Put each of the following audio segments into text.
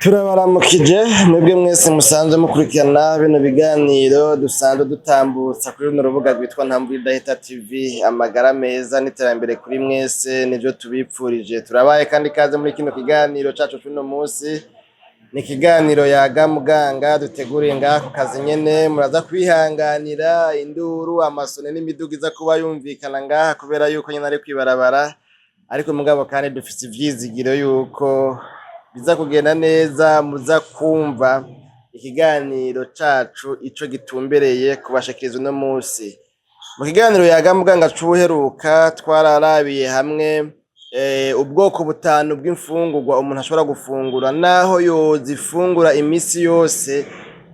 Turabaramukije mwebwe mwese musanzwe mukurikirana bino biganiro dusanzwe dutambutsa kuri runo rubuga rwitwa Ntamvura Idahita TV. Amagara meza n'iterambere kuri mwese nivyo tubipfurije. Turabaye kandi ikaze muri kino kiganiro cacu c'uno musi. Ni ikiganiro Yaga Muganga duteguriye ngaha ku kazi nyene. Muraza kwihanganira induru, amasone n'imiduga iza kuba yumvikana ngaha kubera yuko nyene ari kwibarabara, ariko mugabo kandi dufise ivyizigiro yuko biza kugenda neza, muza kumva ikiganiro cacu ico gitumbereye kubashikiriza uno musi. Mu kiganiro Yaga Muganga c'ubuheruka twararabiye hamwe ubwoko butanu bw'imfungurwa umuntu ashobora gufungura, naho yozifungura imisi yose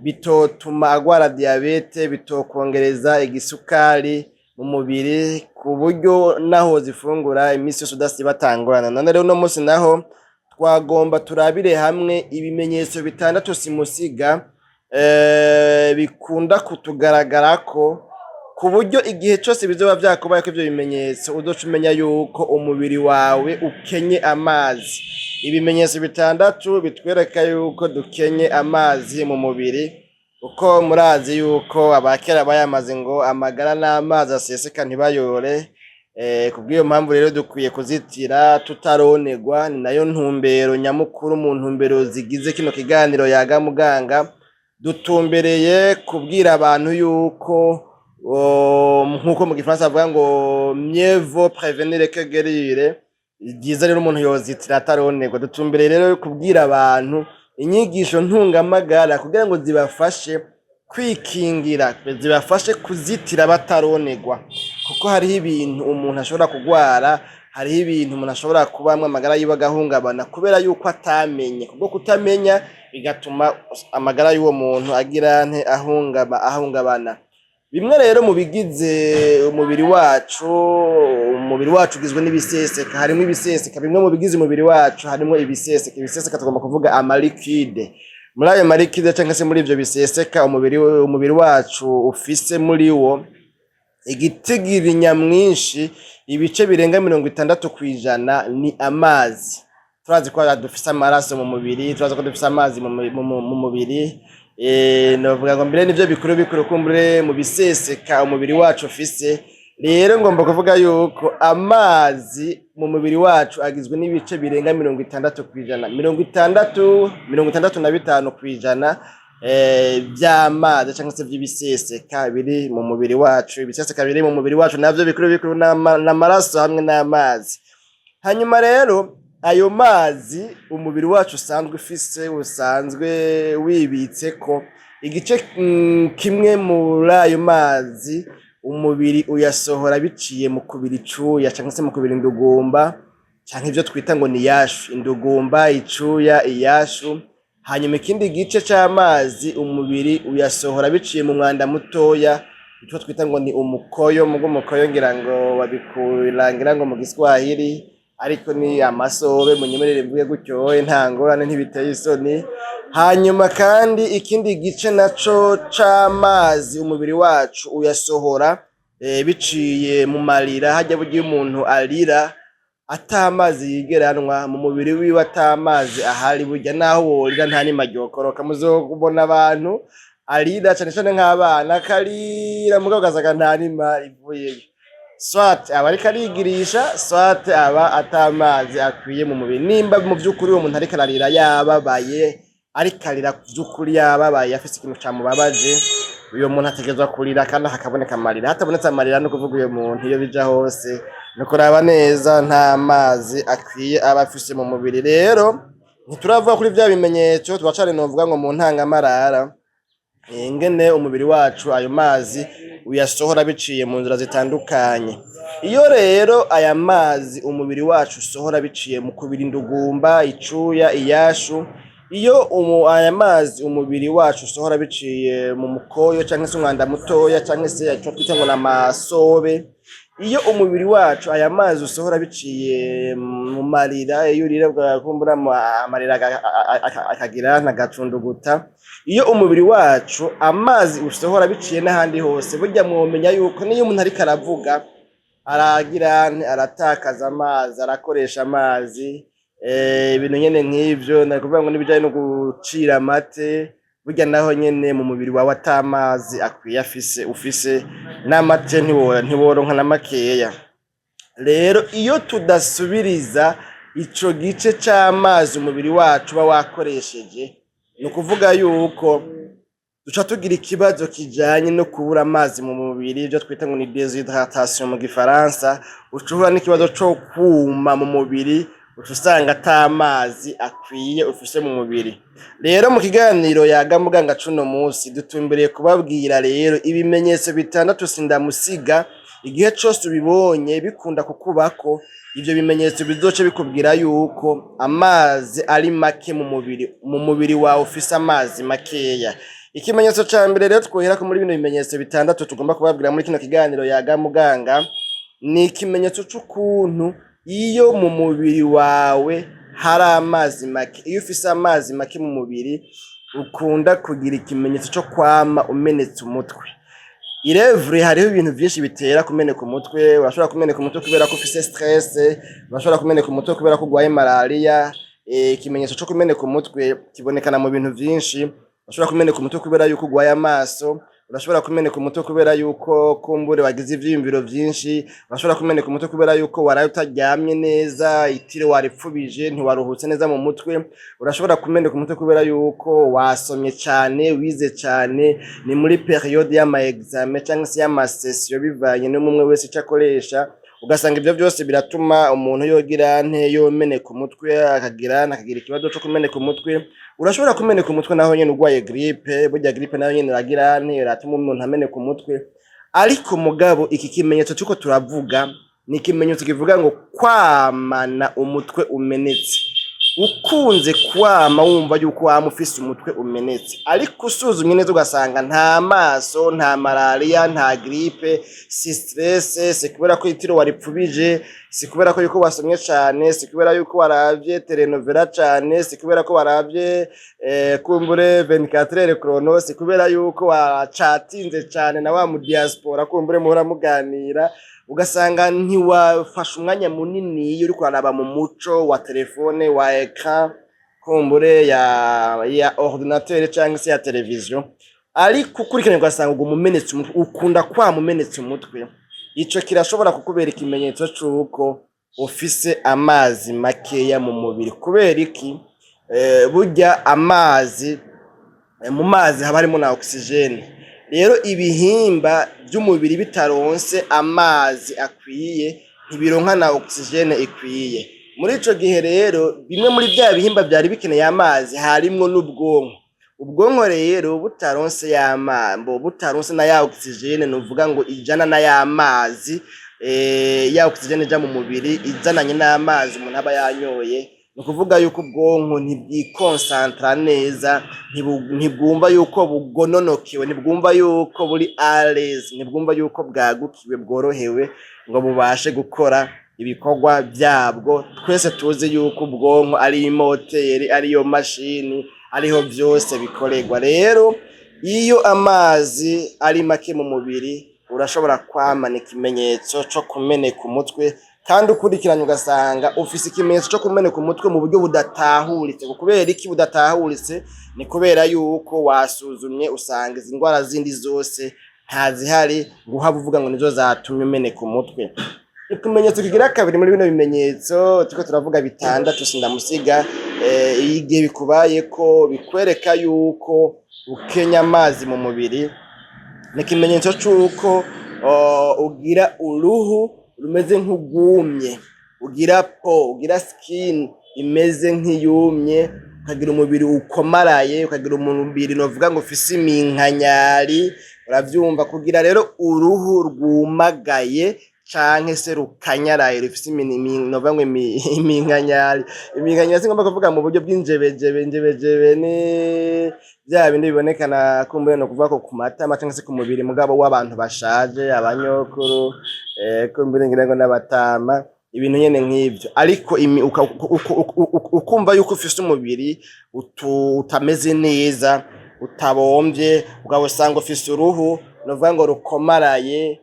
bitotuma agwara diyabete, bitokongereza igisukari mu mubiri, ku buryo naho wozifungura imisi yose udasiba atangorane. None rero uno musi naho twagomba turabire hamwe ibimenyetso bitandatu simusiga bikunda kutugaragarako, ku buryo igihe cose bizoba vyakubayeko ivyo bimenyetso uzoca umenya yuko umubiri wawe ukenye amazi. Ibimenyetso bitandatu bitwereka yuko dukenye amazi mu mubiri, kuko murazi yuko abakera bayamaze ngo amagara n'amazi aseseka ntibayore. Kubw'iyo mpamvu rero dukwiye kuzitira tutaronerwa. Ni nayo ntumbero nyamukuru mu ntumbero zigize kino kiganiro Yaga Muganga. Dutumbereye kubwira abantu yuko, nkuko mu gifaransa bavuga ngo "mieux vaut prévenir que guérir", vyiza rero umuntu yozitira ataronerwa. Dutumbereye rero kubwira abantu inyigisho ntungamagara kugira ngo zibafashe kwikingira, zibafashe kuzitira bataronerwa, kuko hariho ibintu umuntu ashobora kugwara, hariho ibintu umuntu ashobora kubamwo amagara yiwe agahungabana kubera yuko atamenye. Kubwo kutamenya bigatuma amagara y'uwo muntu agira nte? Ahungabana. Bimwe rero mu bigize umubiri wacu, umubiri wacu ugizwe n'ibiseseka, harimwo ibiseseka. Bimwe mu bigize umubiri wacu harimwo ibiseseka. Ibiseseka tugomba kuvuga ama liquide. Muri ayo ma liquide canke se muri ivyo biseseka umubiri wacu ufise, muri wo igitigiri nyamwinshi, ibice birenga 60% ni amazi. Turazi ko dufise amaraso mu mubiri, turazi ko dufise amazi mu mubiri. Novuga ngo mbere nivyo bikuru bikuru kumbure mu biseseka umubiri wacu ufise. Rero ngomba kuvuga yuko amazi mu mubiri wacu agizwe n'ibice birenga 60%, 60, 65% vy'amazi canke se vy'ibiseseka biri mu mubiri wacu. Ibiseseka biri mu mubiri wacu navyo bikuru bikuru n'amaraso hamwe n'amazi. Hanyuma rero ayo mazi umubiri wacu usanzwe ufise, usanzwe wibitseko, igice kimwe muri ayo mazi umubiri uyasohora biciye mu kubira icuya canke se mu kubira indugumba, canke ivyo twita ngo ni yashu, indugumba, icuya, iyashu. Hanyuma ikindi gice c'amazi umubiri uyasohora biciye mu mwanda mutoya, ico twita ngo ni umukoyo. Mugo umukoyo ngira ngo babikura ngira ngo mu Giswahili, ariko ni amasobe, munyemerere mvuge gutyo, nta ngorane, ntibiteye isoni. Hanyuma kandi ikindi gice naco c'amazi umubiri wacu uyasohora biciye mu marira. Harya burya iyo umuntu arira ata mazi yigera anywa, mu mubiri wiwe ata mazi ahari, burya naho worira nta nima ryokoroka. Muzobona abantu arira, cane cane nk'abana, akarira mugabo ugasanga nta nima ivuyeyo. Soit aba ariko arigirisha, soit aba ata mazi akwiye mu mubiri. Nimba mu vy'ukuri uwo muntu ariko ararira yababaye, ariko arira vy'ukuri yababaye, afise ikintu camubabaje, uyo muntu ategerezwa kurira kandi hakaboneka amarira. Hatabonetse amarira, no kuvuga uyo muntu iyo bija hose ni ukuraba neza, nta mazi akwiye aba afise mu mubiri. Rero ntituravuga kuri vya bimenyetso, turacari novuga ngo mu ntangamarara ingene umubiri wacu ayo mazi uyasohora biciye mu nzira zitandukanye. Iyo rero aya mazi umubiri wacu usohora biciye mu kubira indugumba, icuya, iyashu, iyo aya mazi umubiri wacu usohora biciye mu mukoyo canke se umwanda mutoya canke se ico twita ngo n'amasobe, iyo umubiri wacu aya mazi usohora biciye mu marira, iyo urira kumbura amarira akagira agacunduguta, iyo umubiri wacu amazi usohora biciye n'ahandi hose, burya mwomenya yuko niyo umuntu ariko aravuga aragira aratakaza amazi, arakoresha amazi. Ibintu nyene nk'ivyo, nakuvuga ngo n'ibijanye no gucira amate, burya naho nyene mu mubiri wawe ata mazi akwiye afise ufise, n'amate ntiworonka na makeya. Rero iyo tudasubiriza ico gice c'amazi umubiri wacu uba wakoresheje, ni ukuvuga yuko duca tugira ikibazo kijanye no kubura amazi mu mubiri, ivyo twita ngo ni déshydratation mu gifaransa. Uca uhura n'ikibazo co kuma mu mubiri, uca usanga ata mazi akwiye ufise mu mubiri. Rero mu kiganiro Yaga Muganga cuno musi, dutumbereye kubabwira rero ibimenyetso bitandatu sindamusiga. Igihe cose ubibonye bikunda kukubako, ivyo bimenyetso bizoce bikubwira yuko amazi ari make mu mubiri, mu mubiri wawe ufise amazi makeya. Ikimenyetso ca mbere rero twoherako muri bino bimenyetso bitandatu tugomba kubabwira muri kino kiganiro Yaga Muganga, ni ikimenyetso c'ukuntu iyo mu mubiri wawe hari amazi make. Iyo ufise amazi make mu mubiri, ukunda kugira ikimenyetso co kwama umenetse umutwe. Irevure hariho ibintu vyinshi bitera kumeneka umutwe. Urashobora kumeneka umutwe kubera ko ufise stress, urashobora kumeneka umutwe kubera ko urwaye malaria. Ikimenyetso co kumeneka umutwe kibonekana mu bintu vyinshi. Urashobora kumeneka umutwe kubera yuko urwaye amaso, urashobora kumeneka umutwe kubera yuko kumbure wagize ivyiyumviro vyinshi, urashobora kumeneka umutwe kubera yuko waraye utaryamye neza, itiro waripfubije, ntiwaruhutse neza mu mutwe. Urashobora kumeneka umutwe kubera yuko wasomye cane, wize cane, ni muri période y'ama examen canke se y'ama session, bivanye n'umwe wese ico akoresha. Ugasanga ivyo vyose biratuma umuntu yogira nte, yomeneka umutwe, akagira ikibazo co kumeneka umutwe. Urashobora kumeneka umutwe naho nyene urwaye grippe. Burya grippe nayo nyene iragira nte, iratuma umuntu ameneka umutwe. Ariko mugabo iki kimenyetso turiko turavuga ni ikimenyetso kivuga ngo kwamana umutwe umenetse. Ukunze kwama wumva yuko wama ufise umutwe umenetse, ariko usuzumye neza ugasanga nta maso, nta malaria, nta grippe, si stress, si kubera ko itiro waripfubije, si kubera ko yuko wasomye cane, si kubera yuko waravye telenovela cane, si kubera ko waravye kumbure 24 heures chrono, si kubera yuko wacatinze cane na wa mu diaspora kumbure muhora muganira, ugasanga ntiwafashe umwanya munini iyo uriko uraraba mu muco wa telefone, wa écran kumbure ya ordinateur canke se ya television, ariko ukurikiranye ugasanga uguma umenetse umutwe, ukunda kwama umenetse umutwe, ico kirashobora kukubera ikimenyetso c'uko ufise amazi makeya mu mubiri. Kubera iki? Burya amazi, mu mazi haba harimo na oxygène. Rero ibihimba vy'umubiri bitaronse amazi akwiye, ntibironka na oxygène ikwiye. Muri ico gihe rero, bimwe muri vya bihimba vyari bikeneye amazi harimwo n'ubwonko. Ubwonko rero butaronse y'amambo, butaronse na ya oxygène, nuvuga ngo ijana na y'amazi, ya oxygène ija mu mubiri izananye n'amazi umuntu aba yanyoye, ni ukuvuga yuko ubwonko ntibwikonsantra neza, ntibwumva yuko bugononokewe, ntibwumva yuko buri à l'aise, ntibwumva yuko bwagukiwe, bworohewe ngo bubashe gukora ibikorwa vyabwo. Twese tuzi yuko ubwonko ari imoteri, ariyo mashini, ariho vyose bikorerwa. Rero iyo amazi ari make mu mubiri, urashobora kwamana ikimenyetso co kumeneka umutwe, kandi ukurikiranye ugasanga ufise ikimenyetso co kumeneka umutwe mu buryo budatahuritse. Kubera iki budatahuritse? Ni kubera yuko wasuzumye usanga izi ndwara zindi zose ntazihari ngo uhave uvuga ngo nizo zatumye umeneka umutwe. Ikimenyetso kigira kabiri muri bino bimenyetso turiko turavuga bitandatu sindamusiga, igihe bikubayeko bikwereka yuko ukenya amazi mu mubiri, ni ikimenyetso c'uko ugira uruhu rumeze nk'urwumye, ugira peau, ugira skin imeze nk'iyumye, ukagira umubiri ukomaraye, ukagira umubiri novuga ngo ufise iminkanyari, uravyumva. Kugira rero uruhu rwumagaye canke se rukanyaraye, rufise novuga ngo iminkanyari. Iminkanyari singomba kuvuga mu buryo bw'injebejebe. Injebejebe ni vya bindi bibonekana kumbure no kuvuga ko ku matama canke se ku mubiri mugabo w'abantu bashaje, abanyokuru, kumbure ngira ngo n'abatama, ibintu nyene nk'ivyo. Ariko ukumva yuko ufise umubiri utameze neza, utabomvye, ukaba usanga ufise uruhu novuga ngo rukomaraye.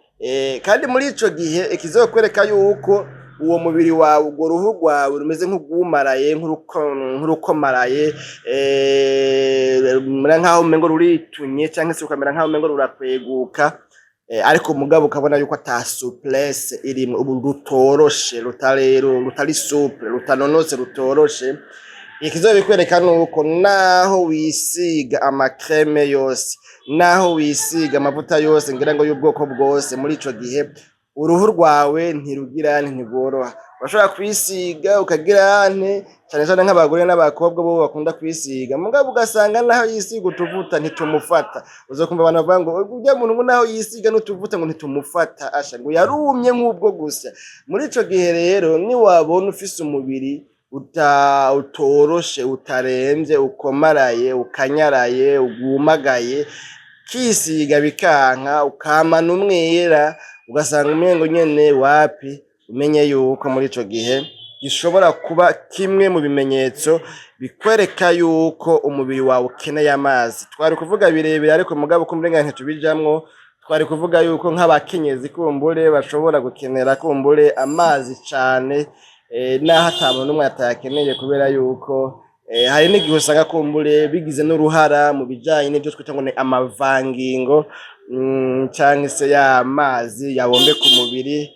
Kandi muri ico gihe ikizokwereka yuko Uwo mubiri wawe, urwo ruhu rwawe rumeze nk'urwumaraye, nk'urukomaraye, rumera nk'aho umengo ruritunye, canke se rukamera nk'aho umengo rurakweguka, ariko mugabo ukabona yuko ata souplesse irimwo, ubu rutoroshe, rutari souple, rutanonotse, rutoroshe. Ikizobikwereka nuko naho wisiga ama crème yose, naho wisiga amavuta yose ngira ngo y'ubwoko bwose, muri ico gihe uruhu rwawe ntirugira ntirworoha. Urashobora kwisiga ukagira nte, cane cane nk'abagore n'abakobwa bo bakunda kwisiga, mugabo ugasanga naho yisiga utuvuta ntitumufata. Uzokumva abantu bavuga ngo urya muntu ngo naho yisiga n'utuvuta ngo ntitumufata, asha ngo yarumye nk'ubwo gusa. Muri ico gihe rero, niwabona ufise umubiri utoroshe, utaremvye, ukomaraye, ukanyaraye, wumagaye, kisiga bikanka, ukamana umwera, ugasanga umengo nyene wapi, umenye yuko muri ico gihe gishobora kuba kimwe mu bimenyetso bikwereka yuko umubiri wawe ukeneye amazi. Twari kuvuga birebire, ariko mugabo ko umenga ntitubijamwo. Twari kuvuga yuko nk'abakenyezi kumbure bashobora gukenera kumbure amazi cane, naho ata muntu n'umwe atayakeneye, kubera yuko hari n'igihe usanga kumbure bigize n'uruhara mu bijanye n'ivyo twita ngo ni amavangingo, canke se ya mazi yabombeka umubiri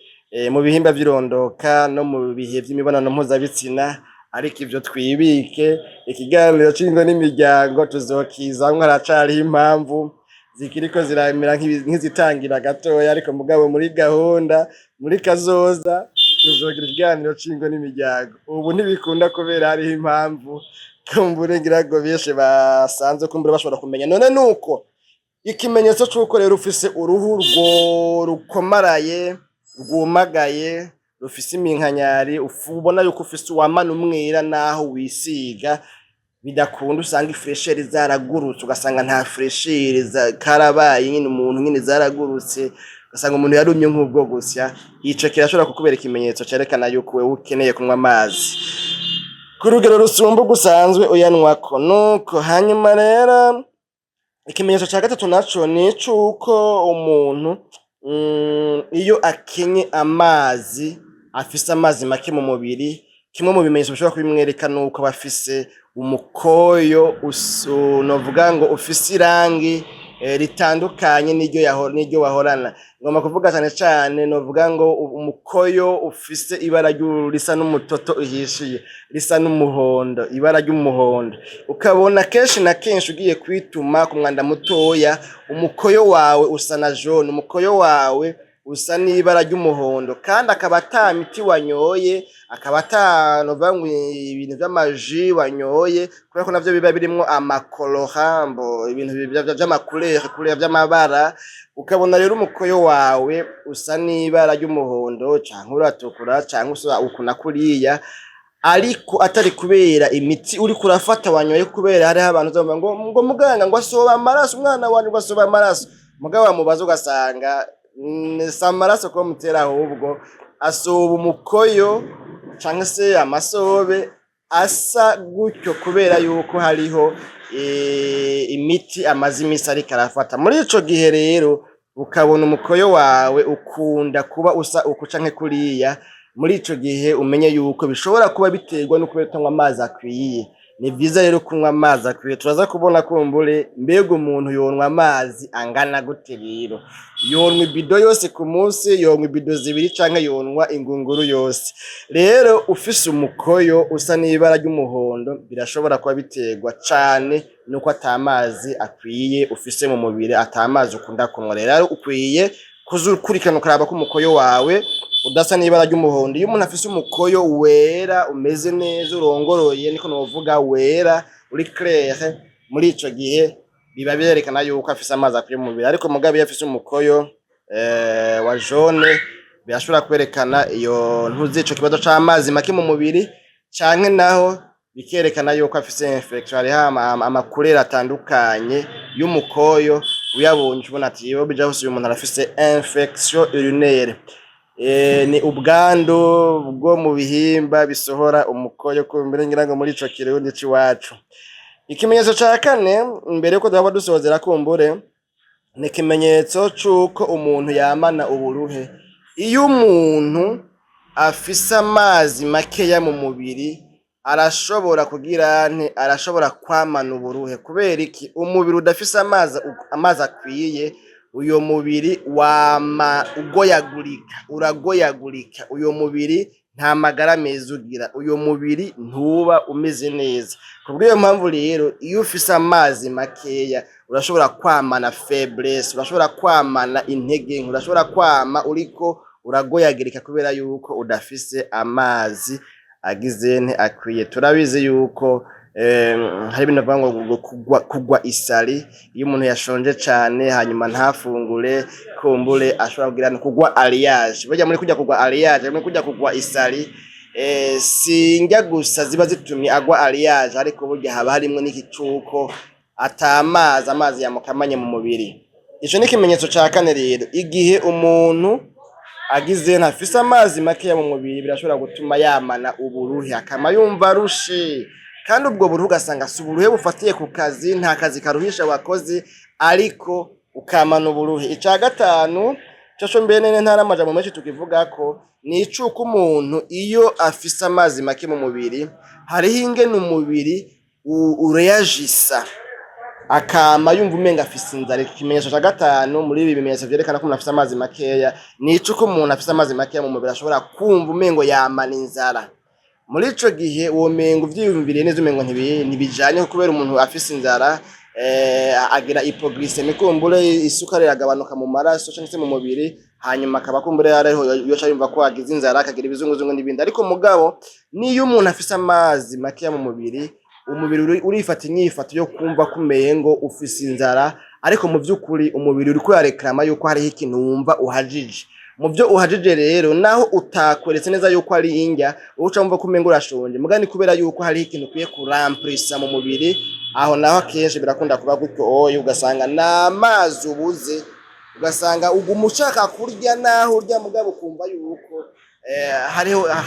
mu bihimba vy'irondoka no mu bihe vy'imibonano mpuzabitsina. Ariko ivyo twibike ikiganiro c'ingo n'imiryango, tuzokizamwo. Haracariho impamvu zikiriko ziramera nk'izitangira gatoya, ariko mugabo muri gahunda, muri kazoza tuzogira ikiganiro c'ingo n'imiryango. Ubu ntibikunda kubera hariho impamvu kumbure ngira ngo benshi basanzwe kumbure bashobora kumenya. None nuko ikimenyetso c'uko rero ufise uruhu rwo rukomaraye, rwumagaye, rufise iminkanyari, ubona yuko ufise uwamana umwera naho wisiga bidakunda, usanga i fraîcheur zaragurutse, ugasanga nta fraîcheur, karabaye nyine, umuntu nyine zaragurutse, ugasanga umuntu yarumye nk'ubwo gusya. Ico kirashobora kukubera ikimenyetso cerekana yuko wewe ukeneye kunywa amazi ku rugero rusumba ugusanzwe uyanywako. Nuko hanyuma rero ikimenyetso ca gatatu naco ni icuko umuntu iyo akenye amazi, afise amazi make mu mubiri, kimwe mu bimenyetso bishobora kubimwereka nuko aba afise umukoyo novuga ngo ufise irangi ritandukanye n'iryo wahorana. Ngomba kuvuga cane cane novuga ngo umukoyo ufise ibara risa n'umutoto uhishiye, risa n'umuhondo, ibara ry'umuhondo. Ukabona kenshi na kenshi ugiye kwituma ku mwanda mutoya, umukoyo wawe usa na jaune, umukoyo wawe usa n'ibara ry'umuhondo, kandi akaba ata miti wanyoye, akaba ata novuga ngo ibintu vy'ama jus wanyoye, kubera ko navyo biba birimwo ama colorants, ibintu vy'ama couleur, vy'amabara. Ukabona rero umukoyo wawe usa n'ibara ry'umuhondo, canke uratukura, canke usa uku na kuriya, ariko atari kubera imiti uriko urafata wanyoye, kubera hariho abantu uzumva ngo muganga ngo asoba amaraso, umwana wanje ngo asoba amaraso, mugabo wamubaza ugasanga si amaraso ko mutera, ahubwo asoba umukoyo canke se amasobe asa gutyo kubera yuko hariho imiti amaze imisi ariko arafata. Muri ico gihe rero ukabona umukoyo wawe ukunda kuba usa uku canke kuriya, muri ico gihe umenye yuko bishobora kuba biterwa no kubera utanywa amazi akwiye. Ni vyiza rero kunywa amazi akwiye. Turaza kubona kumbure mbega umuntu yonwa amazi angana gute. Rero yonwa ibido yose ku munsi, yonwa ibido zibiri, canke yonwa ingunguru yose? Rero ufise umukoyo usa n'ibara ry'umuhondo, birashobora kuba biterwa cane nuko ata mazi akwiye ufise mu mubiri, ata mazi ukunda kunywa. Rero ukwiye kuza ukurikirana ukaraba ko umukoyo wawe udasa n'ibara ry'umuhondo. Iyo umuntu afise umukoyo wera, umeze neza, urongoroye, niko novuga, wera, uri clair, muri ico gihe biba vyerekana yuko afise amazi akwiye mu mubiri. Ariko mugabo iyo afise umukoyo wa jaune, birashobora kwerekana iyo ntuzi ico kibazo c'amazi make mu mubiri, canke naho bikerekana yuko afise infection. Hariho ama couleur atandukanye y'umukoyo, uyabonye ubona ati iyo bija hose uyu muntu arafise infection urinaire. Ni ubwandu bwo mu bihimba bisohora umukoyo, kumbere ngira ngo muri ico kirundi c'iwacu. Ikimenyetso ca kane, mbere yuko duhava dusozera kumbure, ni ikimenyetso c'uko umuntu yamana uburuhe. Iyo umuntu afise amazi makeya mu mubiri arashobora kugira nte? Arashobora kwamana uburuhe. Kubera iki? Umubiri udafise amazi akwiye, uyo mubiri wama ugoyagurika, uragoyagurika. Uyo mubiri nta magara meza ugira, uyo mubiri ntuba umeze neza. Kubw'iyo mpamvu rero, iyo ufise amazi makeya urashobora kwamana faiblesse, urashobora kwamana intege nke, urashobora kwama uriko uragoyagirika kubera yuko udafise amazi agize nte? Akwiye. Turabizi yuko hari ibintu bavuga ngo kugwa isari. Iyo umuntu yashonje cane hanyuma ntafungure, kumbure ashobora kugira kugwa alliage. Burya muri kurya kugwa alliage, muri kurya kugwa isari, sinjya gusa ziba zitumye agwa alliage, ariko burya haba harimwo n'iki cuko atamazi, amazi yamukamanye mu mubiri. Ico ni ikimenyetso ca kane. Rero igihe umuntu agize ntafise amazi makeya mu mubiri, birashobora gutuma yamana uburuhe, akama yumva arushe. Kandi ubwo buruhe ugasanga si uburuhe bufatiye ku kazi, nta kazi karuhisha wakoze, ariko ukamana uburuhe. Ica gatanu coco mbene nta n'amajambo menshi tukivugako, ni icuko umuntu iyo afise amazi make mu mubiri, hariho ingene umubiri ureyagisa, akama yumva umenga afise inzara. Ikimenyetso ca gatanu muri ibi bimenyetso vyerekana ko umuntu afise amazi makeya ni icuko umuntu afise amazi makeya mu mubiri ashobora kumva umengo yamana inzara. Muri ico gihe womenga uvyiyumviriye neza, umengo ntibijanye, kubera umuntu afise inzara agira hypoglycémie, kumbure isukari iragabanuka mu maraso canke se mu mubiri, hanyuma akaba kumbure ariho yoca yumva ko agize inzara, akagira ibizunguzungu n'ibindi. Ariko mugabo niyo umuntu afise amazi makeya mu mubiri, umubiri urifata inyifato yo kumva ko umengo ufise inzara, ariko mu vy'ukuri umubiri uriko urareklama yuko hariho ikintu wumva uhajije. Mu vyo uhajije rero, naho utakweretse neza yuko ari indya, uca wumva ko umengo urashonje, muga ni kubera yuko hariho ikintu ukwiye kuramplisa mu mubiri. Aho naho akenshi birakunda kuba gutyo oya, ugasanga n'amazi ubuze, ugasanga uguma ushaka kurya naho urya, mugabo ukumva yuko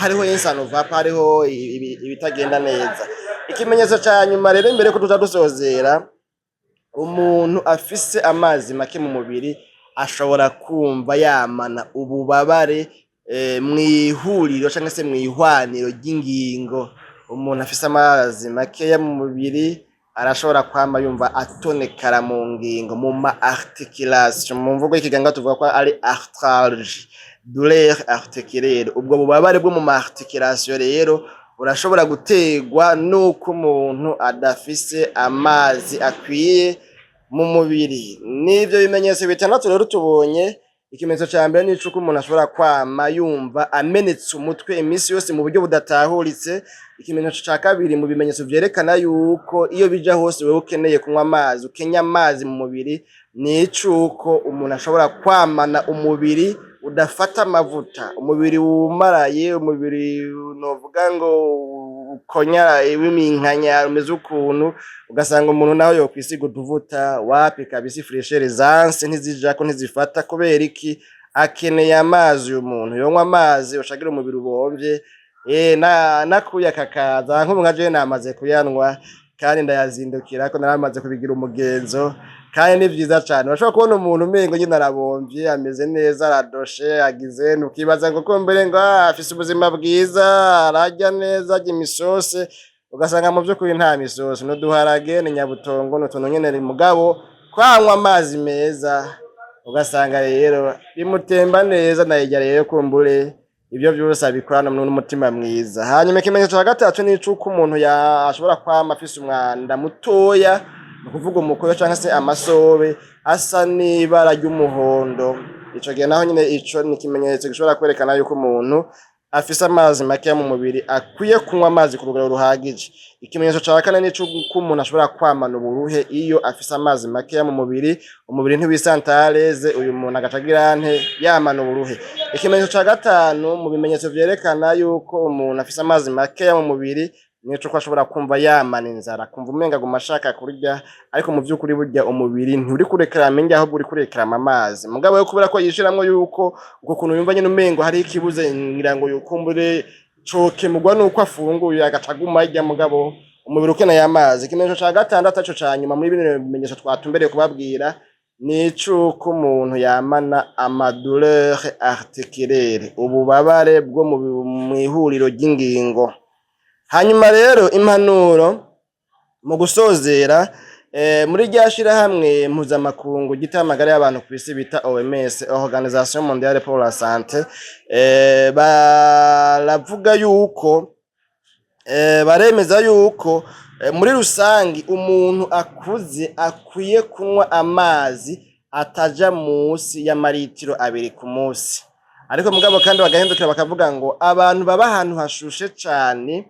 hariho insanovapa, hariho ibitagenda neza. Ikimenyetso ca nyuma rero, imbere ko tuja dusozera, umuntu afise amazi make mu mubiri ashobora kumva yamana ububabare mw'ihuriro canke se mw'ihwaniro ry'ingingo. Umuntu afise amazi makeya mu mubiri arashobora kwama yumva atonekara mu ngingo, mu ma articulation. Mu mvugo y'ikiganga tuvuga ko ari arthralgie, douleur articulaire. Ubwo bubabare bwo mu ma articulation rero burashobora guterwa n'uko umuntu adafise amazi akwiye mu mubiri. N'ivyo bimenyetso bitandatu rero tubonye. Ikimenyetso ca mbere ni c'uko umuntu ashobora kwama yumva amenetse umutwe iminsi yose mu buryo budatahuritse. Ikimenyetso ca kabiri mu bimenyetso vyerekana yuko iyo bija hose wewe ukeneye kunywa amazi, ukenye amazi mu mubiri, ni icuko umuntu ashobora kwamana umubiri udafata amavuta, umubiri wumaraye, umubiri novuga ngo ukonyaraye, w'iminkanyari, umeze ukuntu ugasanga umuntu naho yokwisiga utuvuta, wapi kabisa, fraîcheur zanse, ntizijako, ntizifata. Kubera iki? Akeneye amazi. Uyu muntu yonywa amazi ushagira umubiri ubomvye, nakuya kakaza. Nk'ubu nka jewe namaze kuyanwa kandi ndayazindukira ko naramaze kubigira umugenzo, kandi ni vyiza cane. Urashobora kubona umuntu umengo nyene arabomvye, ameze neza, aradoshe, agize, ukibaza ngo kumbere ngo afise ubuzima bwiza, ararya neza, arya imisose, ugasanga mu vy'ukuri nta misose, n'uduharage, ni nyabutongo, n'utuntu nyene. Mugabo kwanywa amazi meza, ugasanga rero bimutemba neza. Nayirya rero kumbure ivyo vyose abikorana n'umutima mwiza. Hanyuma ikimenyetso ca gatatu ni icuko umuntu ashobora kwama afise umwanda mutoya, ni ukuvuga umukoyo canke se amasobe asa n'ibara ry'umuhondo. Ico gihe naho nyene, ico ni ikimenyetso gishobora kwerekana yuko umuntu afise amazi makeya mu mubiri, akwiye kunywa amazi ku rugero ruhagije. Ikimenyetso ca kane ni c'uko umuntu ashobora kwamana uburuhe iyo afise amazi makeya mu mubiri, umubiri ntiwisantareze, uyu muntu agaca agira nte? Yamana uburuhe. Ikimenyetso ca gatanu mu bimenyetso vyerekana yuko umuntu afise amazi makeya mu mubiri ni c'uko ashobora kumva yamana inzara, akumva umenga aguma ashaka kurya, ariko mu vy'ukuri burya umubiri nturiko ureklama indya, ahubwo uriko ureklama amazi. Mugabo we kubera ko yishiramwo yuko uko kuntu yumva nyene umengo hariho ikibuze, ngira ngo yukumbure cokemurwa nuko afunguye, agaca aguma arya, mugabo umubiri ukeneye amazi. Ikimenyetso ca gatandatu, arico ca nyuma muri bino bimenyetso twatumbereye kubabwira, ni icuko umuntu yamana ama douleurs articulaires, ububabare bwo mw'ihuriro ry'ingingo. Hanyuma rero impanuro mu gusozera, muri rya shirahamwe mpuzamakungu ryita amagara y'abantu kw'isi bita OMS, Organisation Mondiale pour la Santé, baravuga yuko baremeza yuko muri rusangi umuntu akuze akwiye kunywa amazi ataja musi y'amaritiro 2 ku musi. Ariko mugabo kandi bagahindukira bakavuga ngo abantu baba ahantu hashushe cane,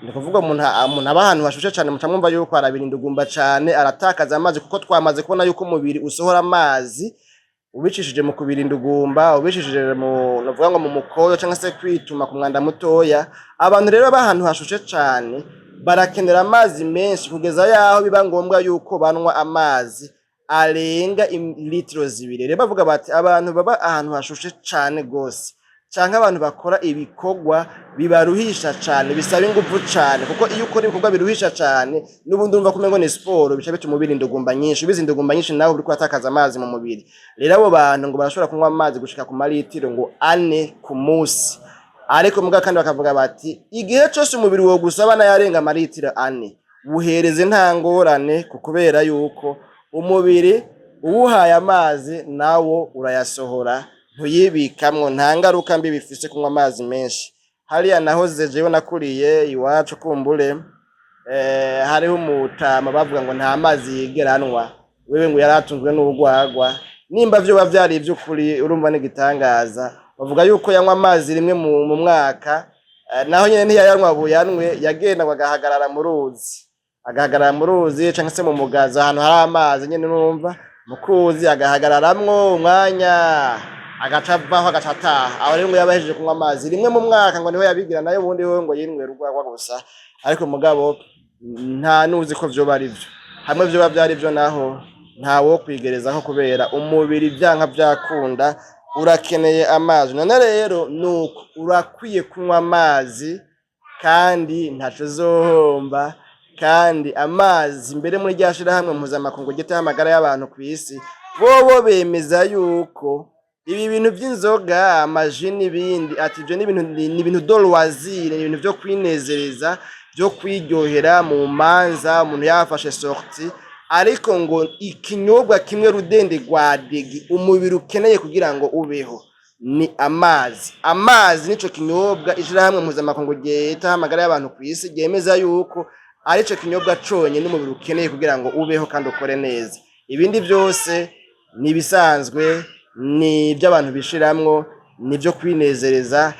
ni kuvuga umuntu aba ahantu hashushe cane, muca mwumva yuko arabira indugumba cane, aratakaza amazi, kuko twamaze kubona yuko umubiri usohora amazi ubicishije mu kubira indugumba, ubicishije mu, novuga ngo mu mukoyo, canke se kwituma ku mwanda mutoya. Abantu rero baba ahantu hashushe cane barakenera amazi menshi, kugeza yaho biba ngombwa yuko banwa amazi arenga litiro 2. Rero bavuga bati abantu baba ahantu hashushe cane gose, canke abantu bakora ibikorwa bibaruhisha cane, bisaba inguvu cane, kuko iyo ukora ibikorwa biruhisha cane n'ubundi urumva ko umengo ni siporo, bica bituma ubira indugumba nyinshi. Ubize indugumba nyinshi nawe uriko uratakaza amazi mu mubiri. Rero abo bantu ngo barashobora kunywa amazi gushika ku maritiro ngo 4 ku musi. Ariko mugabo kandi bakavuga bati igihe cose umubiri wogusaba n'ayarenga amaritiro 4, wuhereze nta ngorane, kubera yuko umubiri uwuhaye amazi nawo urayasohora, ntuyibikamwo, nta ngaruka mbi bifise kunywa amazi menshi. Hariya nahoze jewe nakuriye iwacu, kumbure hariho umutama bavuga ngo nta mazi yigera anywa, wewe ngo yaratunzwe n'urwagwa. Nimba vyoba vyari ivy'ukuri, urumva n'igitangaza. Bavuga yuko yanywa amazi rimwe mu mwaka, naho nyene ntiyayanywa buyanwe, yagenda ngo agahagarara mu ruzi, agahagarara mu ruzi canke se mu mugazo, ahantu hari amazi nyene, urumva mu kuzi, agahagararamwo umwanya, agaca avaho, agaca ataha. Aho rero ngo yaba ahejeje kunywa amazi rimwe mu mwaka, ngo niho yabigira. Nayo ubundi hoho ngo yinywera urwagwa gusa. Ariko mugabo nta nuzi ko vyoba ari vyo. Hamwe vyoba vyari vyo naho, ntawo kwigerezaho, kubera umubiri vyanka vyakunda urakeneye amazi. None rero nuko urakwiye kunywa amazi, kandi ntaco uzohomba. Kandi amazi mbere muri rya shirahamwe mpuzamakungu ryitaho amagara y'abantu kw'isi, bobo bemeza yuko ibi bintu vy'inzoga, ama jus n'ibindi, ati ivyo ni ibintu de loisir, ni ibintu vyo kwinezereza, vyo kwiryohera mu manza umuntu yafashe sortie. Ariko ngo ikinyobwa kimwe rudende rwadegi umubiri ukeneye kugira ngo ubeho ni amazi. Amazi nico kinyobwa ishirahamwe mpuzamakungu ryitaho amagara y'abantu kw'isi ryemeza yuko arico kinyobwa conyene umubiri ukeneye kugira ngo ubeho kandi ukore neza. Ibindi vyose ni ibisanzwe, ni ivy'abantu bishiramwo, ni ivyo kwinezereza.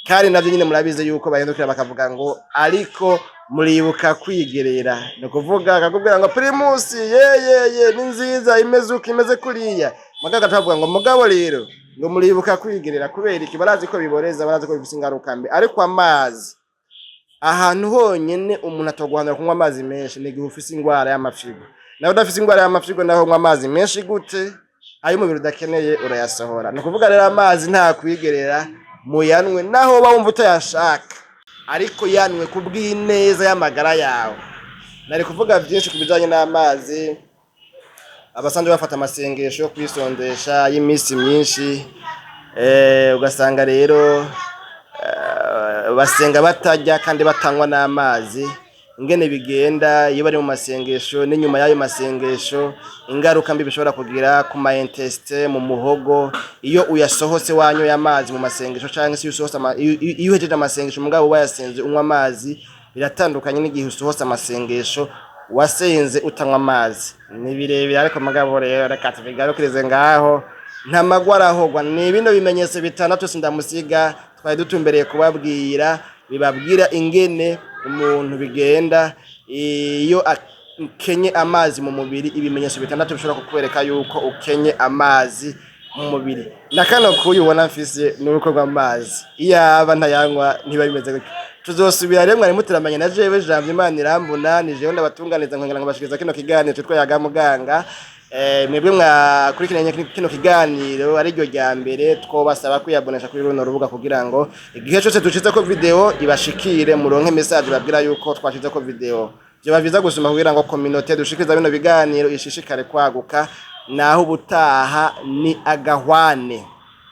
Kandi navyo nyene murabizi yuko bahindukira bakavuga ngo ariko muribuka kwigerera. Ni ukuvuga akakubwira ngo Primus yeyeye ni nziza, imeze uko, imeze kuriya, mugabo agaca avuga ngo mugabo rero ngo muribuka kwigerera. Kubera iki? Barazi ko biboreza, barazi ko bifise ingaruka mbi. Ariko amazi, ahantu honyene umuntu atoguhanura kunywa amazi menshi ni igihe ufise ingwara y'amafyigo. Nawe udafise ingwara y'amafyigo, naho unywa amazi menshi gute, ayo umubiri udakeneye urayasohora. Ni ukuvuga rero amazi nta kwigerera, muyanwe naho woba wumva utayashaka, ariko yanwe kubw'ineza y'amagara yawe. Nari kuvuga vyinshi ku bijanye n'amazi. Abasanzwe bafata amasengesho yo kwisondesha y'iminsi myinshi, ugasanga rero basenga batarya kandi batanywa n'amazi, ingene bigenda iyo bari mu masengesho n'inyuma y'ayo masengesho, ingaruka mbi bishobora kugira ku ma intestins, mu muhogo, iyo uyasohotse wanyoye amazi mu masengesho, canke se iyo usohotse iyo uhejeje amasengesho mugabo wayasenze unywa amazi, biratandukanye n'igihe usohotse amasengesho wasenze utanywa amazi. Ni birebire, ariko mugabo rero reka tubigarukirize ngaho. Nta magwa arahogwa. Ni bino bimenyetso bitandatu sindamusiga twari dutumbereye kubabwira, bibabwira ingene umuntu bigenda iyo ukenye amazi mu mubiri. Ibimenyetso bitandatu bishobora kukwereka yuko ukenye amazi mu mubiri. Na kano kuyu ubona mfise ni uruko rw'amazi, iyaba ntayanywa ntiba bimeze gutyo. Tuzosubira rero. Mwari muteramanye na jewe Jambo Imana irambuna, ni jewe ndabatunganiza nkongera nkabashikiriza kino kiganiro citwa Yaga Muganga. Mwebwe mwakurikiranye kino kiganiro ari ryo rya mbere, twobasaba kwiyabonesha kuri runo rubuga kugira ngo igihe cose dushizeko video ibashikire, muronke message babwira yuko twashizeko video. Vyoba vyiza gusoma kugira ngo communauté dushikiriza bino biganiro ishishikare kwaguka. Naho ubutaha ni agahwane.